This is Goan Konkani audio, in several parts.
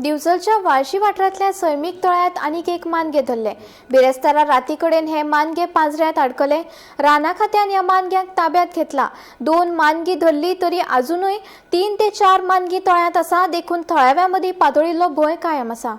दिवचलच्या वाळशी वाठारांतल्या सैमीक तळ्यांत आनीक एक मानगें धरलें. बिरेस्तारा राती कडेन हे मानगें पांजऱ्यांत आडकले. राना खात्यान ह्या मानग्यांक ताब्यांत घेतला. 2 मानगीं धरली तरी अजुनूय 3 ते 4 मानगीं तळ्यांत आसा, देखून थळाव्यां मदीं पातळिल्लो भंय कायम आसा.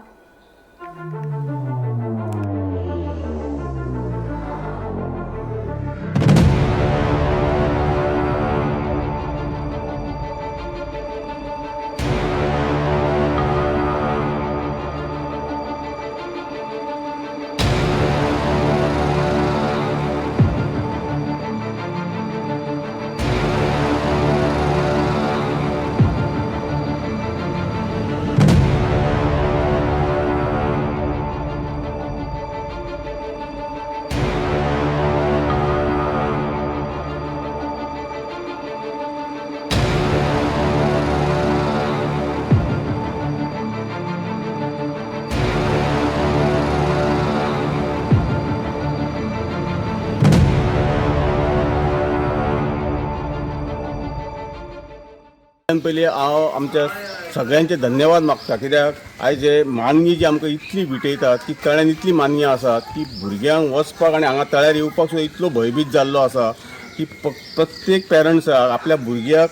पयलीं हांव आमच्या सगळ्यांचे धन्यवाद मागता, कित्याक आयज हे मानगी जी आमकां इतली विटयतात की तळ्यान इतली मानगी आसात की भुरग्यांक वचपाक आनी हांगा तळ्यार येवपाक सुद्दां इतलो भंयभीत जाल्लो आसा की प्रत्येक पेरंट्साक आपल्या भुरग्याक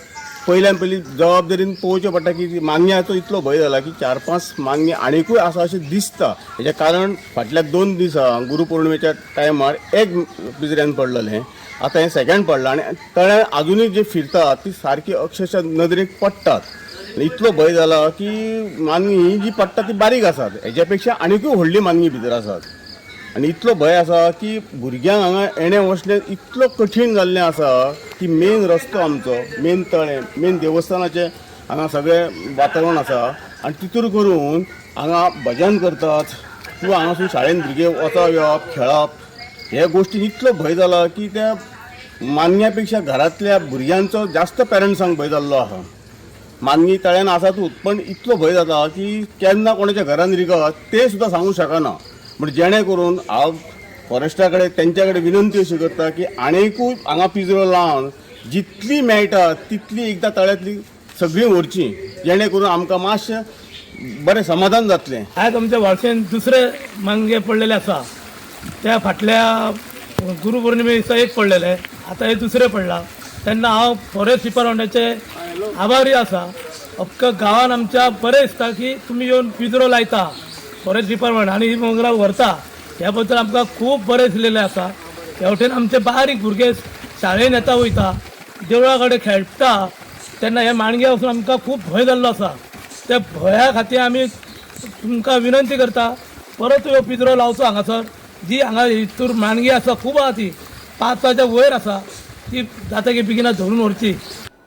पयल्यान पयलीं जबाबदारीन पळोवचें पडटा की मानग्याचो इतलो भंय जाला की 4-5 मानगी आनिकूय आसा अशें दिसता. हेजें कारण फाटल्या 2 दिसां गुरुपौर्णिमेच्या टायमार एक पिजऱ्यान पडलेलें, आतां हें सेकेंड पडलां आनी तळ्यान आजुनूय जे फिरतात ती सारकी अक्षरशः नदरेक पडटात. आनी इतलो भंय जाला की मानगी ही जी पडटा ती बारीक आसात, हेज्या पेक्षा आनिकूय व्हडली मानगी भितर आसात. आनी इतलो भंय आसा की भुरग्यांक हांगा येणें वचणें इतलो कठीण जाल्लें आसा की मेन रस्तो आमचो, मेन तळें, मेन देवस्थानाचें हांगा सगळें वातावरण आसा आनी तितूर करून हांगा भजन करतात किंवा हांगासून शाळेन भुरगे वचप येवप खेळप हे गोश्टीन इतलो भंय जाला की त्या मानग्या पेक्षा घरांतल्या भुरग्यांचो जास्त पेरंट्सांक भंय जाल्लो आसा. मानगी तळ्यान आसातूच पण इतलो भंय जाता की केन्ना कोणाच्या घरान रिगत तें सुद्दां सांगूंक शकना. पूण जेणे करून हांव फॉरेस्टा कडेन तेंच्या कडेन विनंती अशी करता की आनीकूय हांगा पिंजरो लावन जितली मेळटा तितली एकदां तळ्यांतली सगळीं व्हरची, जेणे करून आमकां मातशें बरें समाधान जातलें. आयज आमच्या वाळशेन दुसरे मानगे पडलेले आसा. त्या फाटल्या गुरुपौर्णिमे दिसा एक पडलेले, आतां हे दुसरे पडला. तेन्ना हांव फॉरेस्ट डिपार्टमेंटाचे आभारी आसा. अख्खा गांवान आमच्या बरें दिसता की तुमी येवन पिंजरो लायता फॉरेस्ट डिपार्टमेंट आनी ही मोगरा व्हरता, ह्या बद्दल आमकां खूब बरें दिसलेलें आसा. ह्या वटेन आमचे बारीक भुरगे शाळेन येता वयता, देवळा कडेन खेळटा, तेन्ना हे माणग्या वचून आमकां खूब भंय जाल्लो आसा. त्या भंया खातीर आमी तुमकां विनंती करता, परत ह्यो पिंजरो लावचो हांगासर. जी हांगा हितूर मानगी आसा खूब आसा, ती 5 वयर आसा, ती जाता की बेगिना धरून व्हरची.